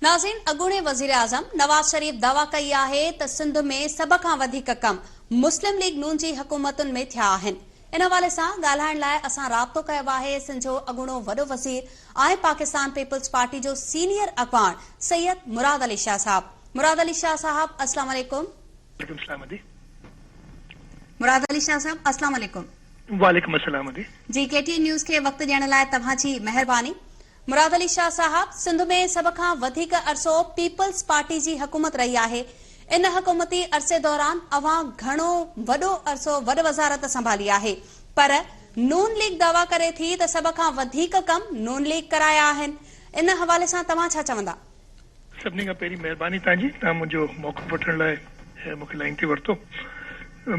ناظرين اڳوڻي وزيراعظم نواز شريف دعويٰ ڪئي آهي ته سنڌ ۾ سڀ کان وڌيڪ ڪم مسلم ليگ نون جي حڪومتن ۾ ٿيا آهن ان حوالي سان ڳالهائڻ لاء اسان رابطو ڪيو آهي سنڌ جو اڳوڻو وڏو وزير ۽ پاڪستان پيپلز پارٽي جو سينيئر اڳواڻ سيد مراد علي شاهه صاحب مراد علي شاهه صاحب السلام عليڪم. وعليڪم السلام ادي. مراد علي شاهه صاحب السلام عليڪم. وعليڪم السلام ادي. جي ڪي ٽي اين نيوز کي وقت ڏيڻ لاء توهان جي مهرباني. مراد علي شاهه صاحب سنڌ ۾ سڀ کان وڌيڪ عرصو پيپلز پارٽي جي حڪومت رهي آهي ان حڪومتي عرصي دوران اوهان گهڻو وڏو عرصو وڏ وزارت سنڀالي آهي پر نون ليگ دعويٰ ڪري ٿي ته سڀ کان وڌيڪ ڪم نون ليگ ڪرايا آهن ان حوالي سان توهان ڇا چوندا؟ سڀني کان پهرين مهرباني توهان جي توهان منهنجو موقف وٺڻ لاء مون کي لائين تي ورتو.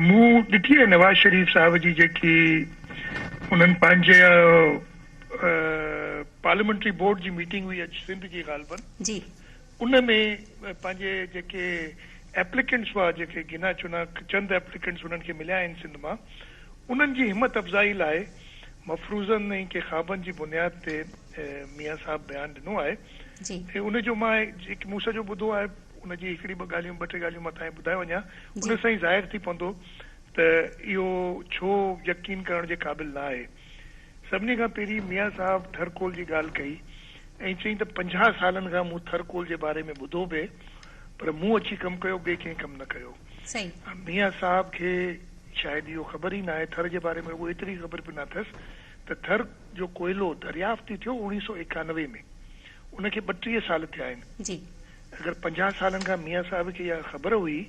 مون ڏٺي آهي نواز شريف صاحب جي جيڪي انهن پنهنجي پارليامينٽري بورڊ جي ميٽنگ هئي اڄ سنڌ جي غالبن جي. ان ۾ پنهنجي جيڪي ايپليڪنٽس هئا جيڪي گنا چنا چند ايپليڪنٽس انهن کي مليا آهن سنڌ مان انهن جي همت افزائي لاء مفروضن ۽ ڪي خوابن جي بنياد تي ميان صاحب بيان ڏنو آهي جي. ۽ ان جو مان جيڪي مون سڄو ٻڌو آهي ان جي هڪڙي ٻه ڳالهيون ٻه ٽي ڳالهيون مان توهان کي ٻڌائي وڃان جي. ان سان ئي ظاهر ٿي پوندو ته اهو ڇو يقين ڪرڻ جي قابل نه آهي. سڀني کان پهرين ميان صاحب ٿر ڪول جي ڳالهه ڪئي ۽ چيائين ته 50 سالن کان مون ٿر ڪول جي باري ۾ ٻڌو پئي پر مون اچي ڪم ڪيو ٻئي ڪنهن ڪم نه ڪيو. صحيح. ميان صاحب کي شايد اهو خبر ئي ناهي ٿر جي باري ۾ رڳو ايتري خبر به نه اٿس ته ٿر جو ڪوئلو دريافت ئي ٿيو 1991 ۾ ان کي 32 سال ٿيا آهن. جي. اگر 50 سالن کان ميان صاحب کي اها خبر هئي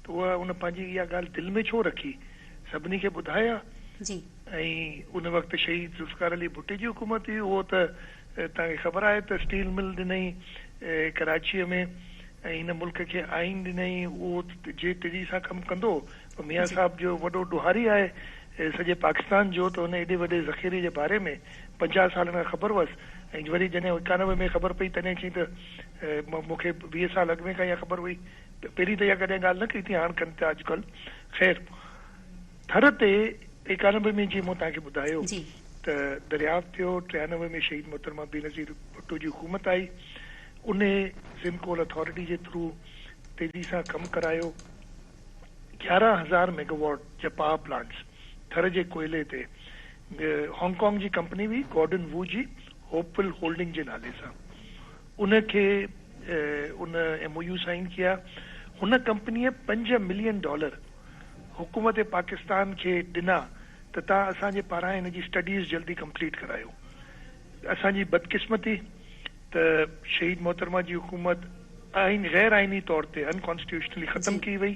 ته اها ان پنهنجي اها ڳالهه دل ۾ ڇو رکي؟ سڀني کي ٻڌائي ها. جي. ۽ ان وقت شهيد ذوالفقار علي ڀٽي جي حڪومت هئي اهو ته توهان کي خبر آهي ته اسٽيل مل ڏنئي ڪراچيء ۾ ۽ هن ملڪ کي آئين ڏنئي اهو جي تيزي سان ڪم ڪندو پر ميان جي. صاحب جو وڏو ڏوهاري آهي سڄي پاڪستان جو ته ان ايڏي وڏي ذخيري جي باري ۾ 50 سالن کان خبر هئس ۽ وري جڏهن 91 ۾ خبر پئي تڏهن چيائين ته مون کي 20 سال اڳ ۾ کان اها خبر هئي پهرين ته اها ڪڏهن ڳالهه نه ڪئي اٿئي هاڻ ڪن ٿا اڄڪلهه خير ٿر تي 91 ۾ جيئن مون توهان کي ٻڌايو جي. ته دريافت ٿيو، 93 ۾ شهيد محترمه بينظير ڀٽو جي حڪومت آئي، انهي سنڌ ڪول اٿارٽي جي ٿرو تيزي سان ڪم ڪرايو، 11,000 ميگاواٽ جا پاور پلانٽس ٿر جي ڪوئلي تي هانگ ڪانگ جي ڪمپني هئي گارڊن وو جي هوپ ول هولڊنگ جي نالي سان ان کي ان ايم او يو سائن ڪيا، هن ڪمپنيء 5 ملين ڊالر حڪومت پاڪستان کي ڏنا ته توهان اسان جي پاران هن جي اسٽڊيز جلدي ڪمپليٽ ڪرايو. اسان جي بدقسمتي ته شهيد محترمه جي حڪومت آئين غير آئيني طور تي Unconstitutionally ختم جي. ڪئي وئي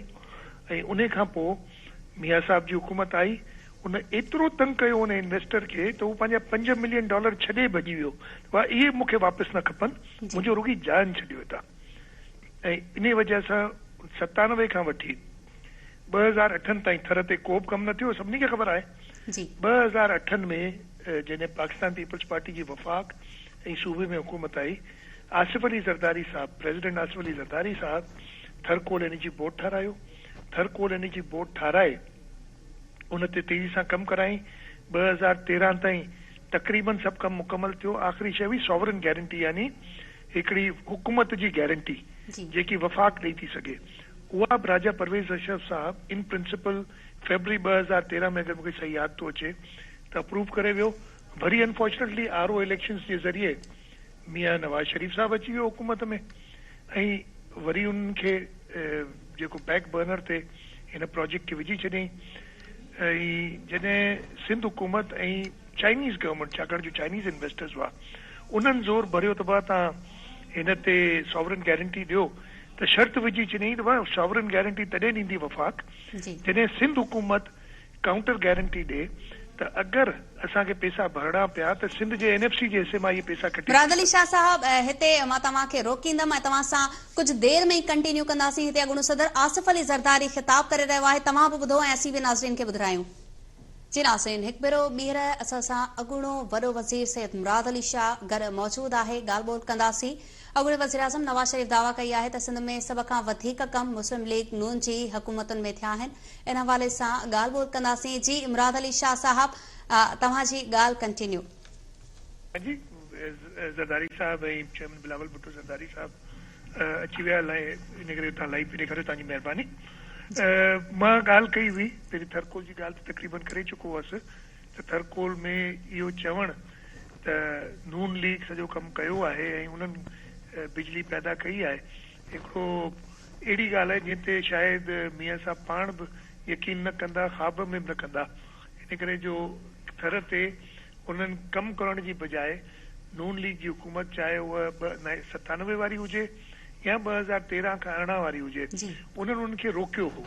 ۽ انهي کان پوء ميان صاحب جي حڪومت آئي ان ايترو تنگ ڪيو ان انويسٽر کي ته هو پنهنجا 5 ملين ڊالر ڇڏي ڀڄي ويو ته ڀاء اهي مون کي واپس نه کپن جي. منهنجو رڳي جان ڇڏيو هتان ۽ انهي وجهه سان 97 کان وٺي 2008 تائين ٿر تي ڪو به ڪم نه ٿيو سڀني کي خبر آهي جي. 2008 ۾ جڏهن پاڪستان پيپلز پارٽي جي وفاق ۽ صوبي ۾ حڪومت آئي آصف علي زرداري صاحب پريزيڊنٽ آصف علي زرداري صاحب ٿر ڪول انرجي بورڊ ٺهرايو ٿر ڪول انرجي بورڊ ٺهرائي ان تي تيزي سان ڪم ڪرايائين 2013 تائين تقريبن سڀ ڪم مڪمل ٿيو آخري شيء هئي ساورن گيرنٽي يعني هڪڙي حڪومت جي گيرنٽي جي. جيڪي وفاق ڏئي ٿي سگهي اها به راجا پرويز اشرف صاحب ان پرنسپل فيبروري 2013 ۾ اگر مون کي صحيح ياد ٿو اچي ته اپروو ڪري ويو وري انفارچونيٽلي آر او اليڪشنز جي ذريعي ميان نواز شريف صاحب اچي ويو حڪومت ۾ ۽ وري انهن کي جيڪو بيڪ برنر تي هن پراجيڪٽ کي وجهي ڇڏيائين ۽ جڏهن سنڌ حڪومت ۽ چائنيز گورنمينٽ ڇاڪاڻ جو چائنيز انويسٽرز هئا انهن زور ڀريو ته ڀا توهان هن تي ساورن گيرنٽي ڏيو ته شرط وجهي ڇڏيائين ته ڀا ساورن گيرنٽي تڏهن ڏيندي وفاق جي. جڏهن سنڌ حڪومت ڪائونٽر گيرنٽي ڏي ته اگر اسان کي پيسا ڀرڻا پيا ته سنڌ جي اين ايف سي جي حصي مان اهي پيسا ڪٽي مراد علي شاهه صاحب هتي مان توهان کي روڪيندم ۽ توهان سان ڪجهه دير ۾ ئي ڪنٽينيو ڪنداسين هتي اڳوڻو صدر آصف علي زرداري خطاب ڪري رهيو آهي توهان به ٻڌو ۽ اسين به ناظرين کي ٻڌرايون. جي ناظرين هڪ ڀيرو ٻيهر اسان سان اڳوڻو وڏو وزير سيد مراد علي شاهه گڏ موجود آهي ڳالهه ٻولهه ڪنداسين اڳوڻي وزيراعظم نواز شريف دعويٰ ڪئي آهي ته سنڌ ۾ سڀ کان وڌيڪ ڪم مسلم ليگ نون جي حڪومتن ۾ ٿيا آهن ان حوالي سان ڳالهه ٻولهه ڪنداسين جي مراد علي شاهه صاحب توهان جي ڳالهه ڪنٽينيو. جي زرداري صاحب ۽ چيئرمين بلاول ڀٽو زرداري صاحب. اچي ويا ان ڪري توهان لائيو پي ڏيکاريو توهان جي مهرباني. مان ڳالهه ڪئي هئي پهرين ٿرڪول جي ڳالهه ته تقريبن ڪري چڪو هئس ته ٿرڪول ۾ اهو چوڻ ته نون ليگ سڄو ڪم ڪيو آهي ۽ انهن بجلي پيدا ڪئي آهي هڪڙو اهڙي ڳالهه آهي جنهن تي شايد ميان صاحب پاڻ به يقين نه ڪندا خواب ۾ به نه ڪندا ان ڪري جو ٿر تي انهن ڪم ڪرڻ جي بجاء نون ليگ جي حڪومت چاهي اها 97 واري هجي يا 2013 کان 18 واري هجي انهن انهن کي روڪيو هو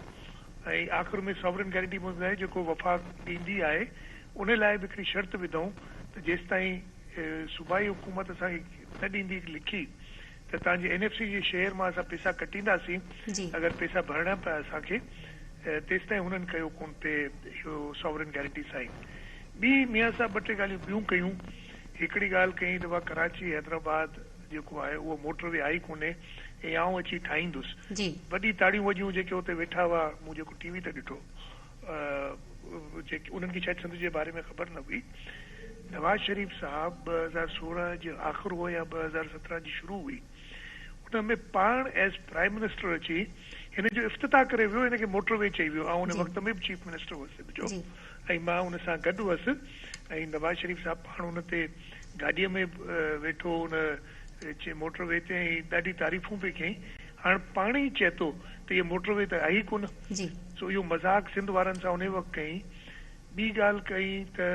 ۽ آخر ۾ ساورن گارنٽي مون آهي جيڪو وفاق ڏيندي آهي ان لاء به هڪڙي شرط وڌائون ته جيستائين صوبائي حڪومت اسان کي نه ڏيندي لکي ته توهان جي اين ايف سي جي شيئر مان اسان پيسا ڪٽينداسين اگر پيسا ڀرڻا پيا اسان کي تيستائين هنن ڪيو ڪون پي اهو ساورن گارنٽي سائين. ٻي ميان صاحب ٻه ٽي ڳالهيون ٻيون ڪيون هڪڙي ڳالهه ڪيائين ته اها ڪراچي حيدرآباد جيڪو آهي اهو موٽر وي آهي ڪونهي ۽ آئون اچي ٺاهيندس وڏي تاڙيون وڄيون جيڪي اتي ويٺا هئا مون جيڪو ٽي وي تي ڏٺو جيڪي انهن کي شايد سنڌ جي باري ۾ خبر نه هئي. نواز شريف صاحب 2016 جي آخر هو يا 2017 جي شروع هئي ان ۾ پاڻ ايز پرائم منسٽر اچي هن جو افتتاح ڪري ويو هن کي موٽر وي چئي ويو آئون ان وقت ۾ به چيف منسٽر هوس سنڌ جو ۽ مان ان سان گڏ هوس ۽ نواز شريف صاحب پاڻ ان تي گاڏيء ۾ ويٺو ان موٽر وي تي ۽ ڏاڍي تعريفون پئي ڪيائين هاڻ پاڻ ئي چئي ٿو ته هيء موٽر وي ته آهي ئي ڪونه. سو اهو مذاق سنڌ وارن سان انهيء وقت ڪيائين. ٻي ڳالهه ڪيائين ته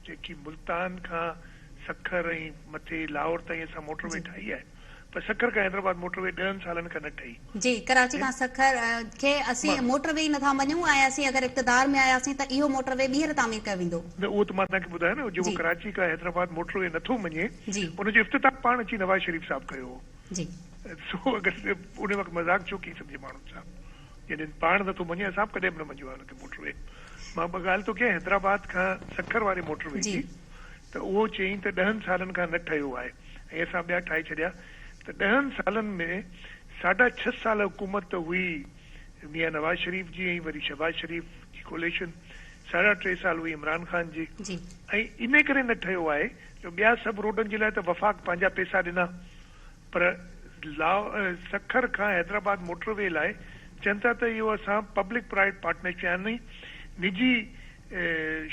جيڪي ملتان کان سکر ۽ مٿي لاهور تائين اسان موٽر وي ٺاهي آهي پر سکر کان حيدرآباد موٽر وي ڏهن سالن کان نه ٺهي. جي ڪراچي کان سکر کي اسين موٽر وي ئي نٿا مڃون ۽ اسين اگر اقتدار ۾ آياسين ته اهو موٽر وي ٻيهر تعمير ڪيو ويندو. نه اهو ته مان توهان کي ٻڌايو نه جيڪو ڪراچي کان حيدرآباد موٽر وي نٿو مڃي ان جو افتتاح پاڻ اچي نواز شريف صاحب ڪيو هو. سو اگر ان وقت مذاق ڇو ڪئي سنڌ جي ماڻهن سان جڏهن پاڻ نٿو مڃي اسان به ڪڏهن به نه مڃيو آهي ان کي موٽر وي مان ٻه ڳالهه ٿو ڪيان حيدرآباد کان سکر واري موٽر وي جي ته اهو چيائين ته ڏهن سالن کان نه ٺهيو آهي ۽ اسان ٻيا ٺاهي ڇڏيا ته ڏهن سالن ۾ ساڍا ڇهه سال حڪومت ته هئي ميان نواز شريف جي ۽ وري شهباز شريف جي ڪوليشن ساڍا ٽي سال هئي عمران خان جي ۽ ان ڪري نه ٺهيو آهي جو ٻيا سڀ روڊن جي لاء ته وفاق پنهنجا پيسا ڏنا پر سکر کان حيدرآباد موٽر وي لاء چون ٿا ته اهو اسان پبلڪ پرائيويٽ پارٽنرشپ يعني نجي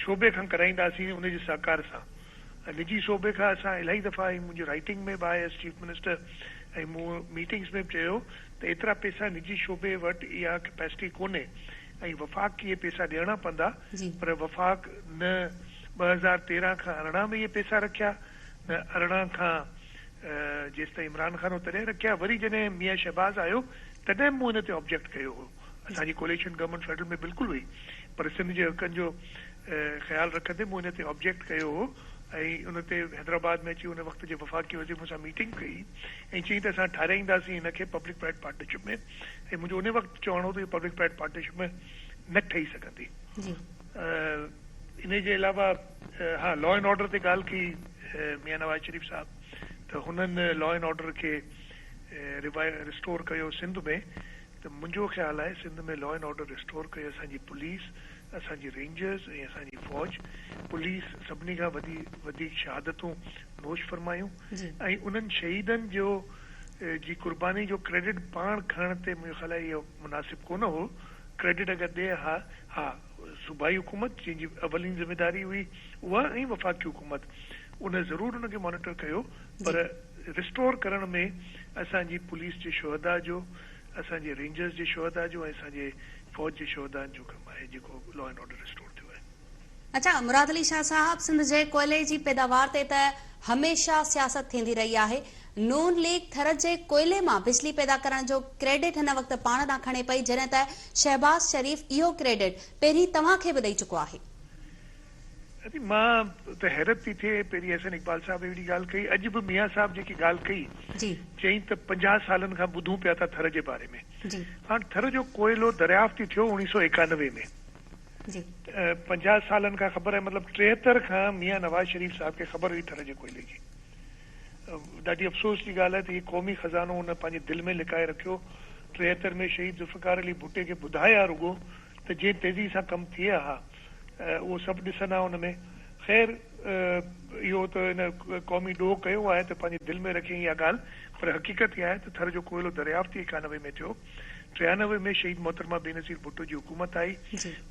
شعبي کان ڪرائينداسين ان جي سهڪار سان نجي شعبي کان اسان الاهي دفعا ۽ منهنجي رائيٽنگ ۾ به آهي ايز چيف منسٽر ۽ مون ميٽنگس ۾ به چيو ته ايترا پيسا نجي شعبي وٽ اها ڪيپيسٽي ڪونهي ۽ وفاق کي اهي پيسا ڏيڻا پوندا پر وفاق نه 2013 کان 18 ۾ اهي پيسا رکيا نه 18 کان جيستائين عمران خان هو تڏهن رکيا وري جڏهن ميان شهباز آيو تڏهن به مون ان تي آبجيڪٽ ڪيو هو اسان جي ڪوليشن گورنمينٽ فيڊرل ۾ بلڪل هئي پر سنڌ جي حقن جو خيال رکندي مون ان تي آبجيڪٽ ڪيو هو ۽ ان تي حيدرآباد ۾ اچي ان وقت جي وفاقي وزير مون سان ميٽنگ ڪئي ۽ چيائين ته اسان ٺاهرائينداسين هن کي پبلڪ پرائيويٽ پارٽنرشپ ۾ ۽ منهنجو ان وقت چوڻ هو ته اهو پبلڪ پرائيويٽ پارٽنرشپ ۾ نه ٺهي سگهندي. انهي جي علاوه ها لا اينڊ آرڊر تي ڳالهه ڪئي ميان نواز شريف صاحب ته هنن لا اينڊ آرڊر کي ريسٽور ڪيو سنڌ ۾ ته منهنجو خيال آهي Sindh ۾ law and order restore ڪيو اسان جي پوليس اسان جي رينجرز ۽ اسان جي فوج پوليس سڀني کان وڌي وڌيڪ شهادتون نوش فرمايون ۽ انهن شهيدن جو جي قرباني جو ڪريڊٽ پاڻ کڻڻ تي منهنجو خيال آهي اهو مناسب ڪونه هو ڪريڊٽ اگر ڏي ها ها صوبائي حڪومت جنهن جي اولين ذميداري هئي اها ۽ وفاقي حڪومت ان ضرور ان کي مانيٽر ڪيو پر ريسٽور ڪرڻ ۾ اسان جي پوليس جي شهداء جو اسان جي رينجرز جي شهداء جو ۽ اسان جي فوج جي شهدائن جو ڪم آهي جيڪو لا اينڊ آرڊر ريسٽور ٿيو آهي. اڇا مراد علي شاهه صاحب سنڌ جي ڪوئلي جي پيداوار تي ته هميشه سياست ٿيندي رهي آهي نون ليگ ٿر جي ڪوئلي مان بجلي پيدا ڪرڻ جو ڪريڊٽ هن وقت پاڻ ڏانهن کڻي پئي جڏهن ته شهباز شريف اهو ڪريڊٽ پهرين توهان کي به ڏئي چڪو آهي. ادي مان ته حيرت ٿي ٿئي پهرين احسن اقبال صاحب اهڙي ڳالهه ڪئي اڄ به ميان صاحب جيڪي ڳالهه ڪئي چيائين ته 50 سالن کان ٻڌون پيا ٿا ٿر جي باري ۾ هاڻ ٿر جو ڪوئلو دريافت ئي ٿيو 1991 ۾ 50 سالن کان خبر آهي مطلب 73 کان ميان نواز شريف صاحب کي خبر هئي ٿر جي ڪوئلي جي. ڏاڍي افسوس جي ڳالهه آهي ته هي قومي خزانو هن پنهنجي دل ۾ لڪائي رکيو. 73 ۾ شهيد ذوالفقار علي ڀٽي کي ٻڌائي ها رڳو ته جنهن تيزي سان ڪم ٿئي ها اهو سڀ ڏسن ها ان ۾ خير اهو ته هن قومي ڏوهه ڪيو آهي ته پنهنجي دل ۾ رکيائين اها ڳالهه پر حقيقت اها آهي ته ٿر جو ڪوئلو دريافت ئي 91 ۾ ٿيو. 93 ۾ شهيد محترمه بينظير ڀٽو جي حڪومت آئي.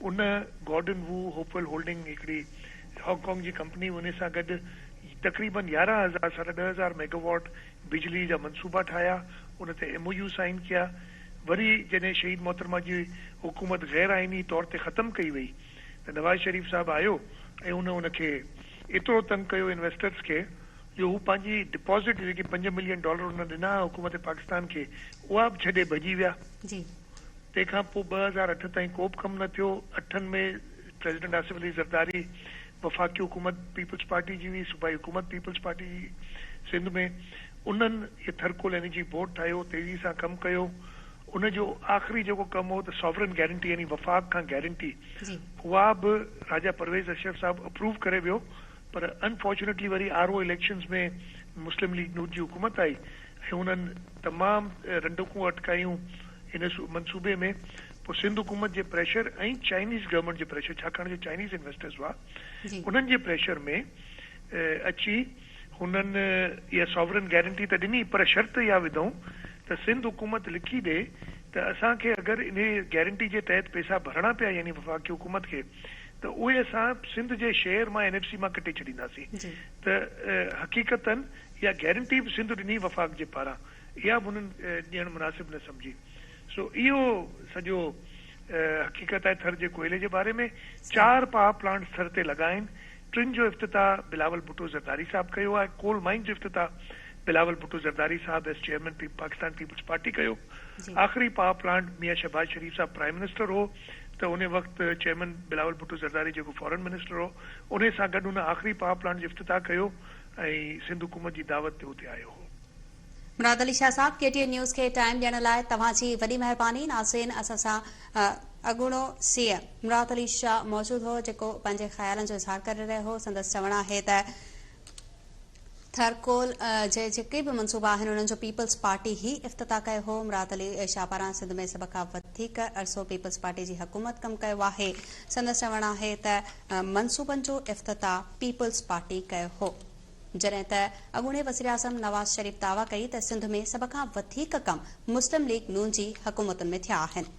ان گارڊن وو هوپويل هولڊنگ هڪڙي هانگ ڪانگ جي ڪمپني ان سان گڏ تقريبن 11 هزار ساڍا 10 هزار ميگاواٽ بجلي جا منصوبا ٺاهيا ان تي ايم او يو سائن ڪيا. وري جڏهن شهيد محترمه جي حڪومت غير آئيني طور تي ختم ڪئي وئي ته نواز شريف صاحب آيو ۽ ان ان کي ايترو تنگ ڪيو انويسٽرز کي جو هو پنهنجي ڊپازٽ جيڪي 5 ملين ڊالر انهن ڏنا هئا حڪومت پاڪستان کي اها به ڇڏي ڀڄي ويا. تنهن کان پوء 2008 تائين ڪو به ڪم نه ٿيو. اٺن ۾ پريزيڊنٽ آصف علي زرداري وفاقي حڪومت پيپلز پارٽي جي هئي، صوبائي حڪومت پيپلز پارٽي جي سنڌ ۾ انهن هي ٿرڪول انرجي بورڊ ٺاهيو، تيزي سان ڪم ڪيو. ان جو آخري جيڪو ڪم هو ته ساورن گيرنٽي يعني وفاق کان گيرنٽي اها به راجا پرويز اشرف صاحب اپروو ڪري ويو پر انفارچونيٽلي وري آر او اليڪشنز ۾ مسلم ليگ نون جي حڪومت آئي ۽ انهن تمام رنڊڪون اٽڪايون ان منصوبي ۾ پوء سنڌ حڪومت جي پريشر ۽ چائنيز گورنمينٽ جي پريشر ڇاڪاڻ جو چائنيز انويسٽرز هئا انهن جي پريشر ۾ اچي هنن اها ساورن گيرنٽي ته ڏني پر شرط اها وڌائون ته سنڌ حڪومت لکي ڏي ته اسان کي اگر انهي گيرنٽي جي تحت پئسا ڀرڻا پيا يعني وفاقي حڪومت کي ته اهي اسان سنڌ جي شيئر مان اين ايف سي مان ڪٽي ڇڏينداسين ته حقيقتن اها گيرنٽي به سنڌ ڏني وفاق جي پاران اها به هنن ڏيڻ مناسب نه سمجهي سو اهو سڄو حقيقت آهي ٿر جي ڪوئلي جي باري ۾ چار پاور پلانٽس ٿر تي لڳا آهن ٽن جو افتتاح بلاول ڀٽو زرداري صاحب ڪيو آهي، ڪول مائن جو افتتاح بلاول ڀٽو زرداري صاحب as chairman Pakistan peoples party ڪيو، آخري پاور پلانٽ ميان شهباز شريف صاحب پرائم منسٽر هو ته ان وقت چيئرمين بلاول ڀٽو زرداري جيڪو فارن منسٽر هو انهي سان گڏ ان آخري پاور پلانٽ جو افتتاح ڪيو ۽ سنڌ حڪومت جي دعوت تي اتي آيو هو. مراد علي شاهه صاحب ڪي ٽي اين نيوز کي ٽائيم ڏيڻ لاء توهان جي وڏي مهرباني ناظرين اسان سان اڳوڻو سي ايم مراد علي شاهه موجود هو جيڪو پنهنجي خيالن جو اظهار ڪري رهيو هو سندس چوڻ آهي ته ٿرڪول جي جيڪي به منصوبا آهن انهن جو پيپلز پارٽي ئي افتتاح ڪيو هو مراد علي شاهه پاران سنڌ ۾ سڀ کان وڌيڪ عرصو پيپلز پارٽي جي حڪومت ڪم ڪيو آهي سندس چوڻ آهي ته منصوبن جو افتتاح پيپلز پارٽي ڪيو هو. جڏهن ته اڳوڻي وزيراعظم نواز شريف دعويٰ ڪئي ته سنڌ ۾ سڀ کان وڌيڪ ڪم مسلم ليگ نون جي حڪومتن ۾ ٿيا آهن.